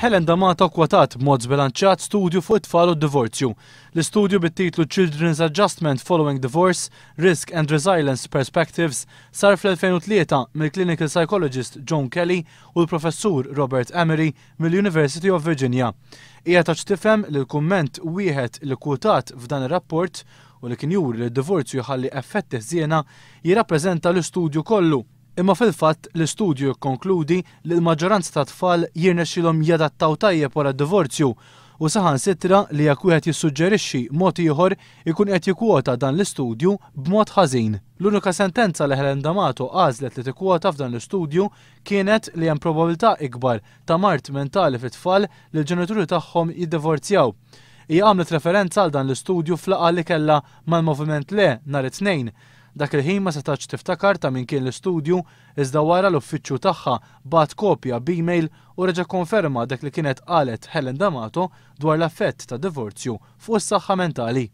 Helen D'Amato kkwotat b'mod żbilanċjat studju fuq it-tfal u d-divorzju. L-istudju bit-titlu Children's Adjustment Following Divorce, Risk and Resilience Perspectives sar fl-2003 mill-clinical psychologist Joan Kelly u l-Professur Robert Amory mill-University of Virginia. Hija tat x'tifhem li l-kumment wieħed li kkwotat f'dan ir-rapport u li kien juri li d-divorzju jħalli effetti ħżiena jirrappreżenta l-istudju kollu. Imma fil-fatt l-istudju jikkonkludi li l-maġġoranza tat-tfal jirnexxilhom jadattaw tajjeb wara d-divorzju u saħansitra li jekk wieħed jissuġġerixxi mod ieħor ikun qed jikkwota dan l-istudju b'mod ħażin. L-unika sentenza li Helen D'Amato għażlet li tikkwota f'dan l-istudju kienet li hemm probabilità ikbar ta' mard mentali fit-tfal li l-ġenituri tagħhom jiddivorzjaw. Hija għamlet referenza għal dan l-istudju f'laqgħa li kellha mal-Moviment Le nhar it-Tnejn. Dak il-ħin ma setgħetx tiftakar ta' min kien l-istudju iżda wara l-uffiċċju tagħha bagħat kopja b'email u reġa' kkonferma dak li kienet qalet Helen D'Amato dwar l-effett tad-divorzju fuq is-saħħa mentali.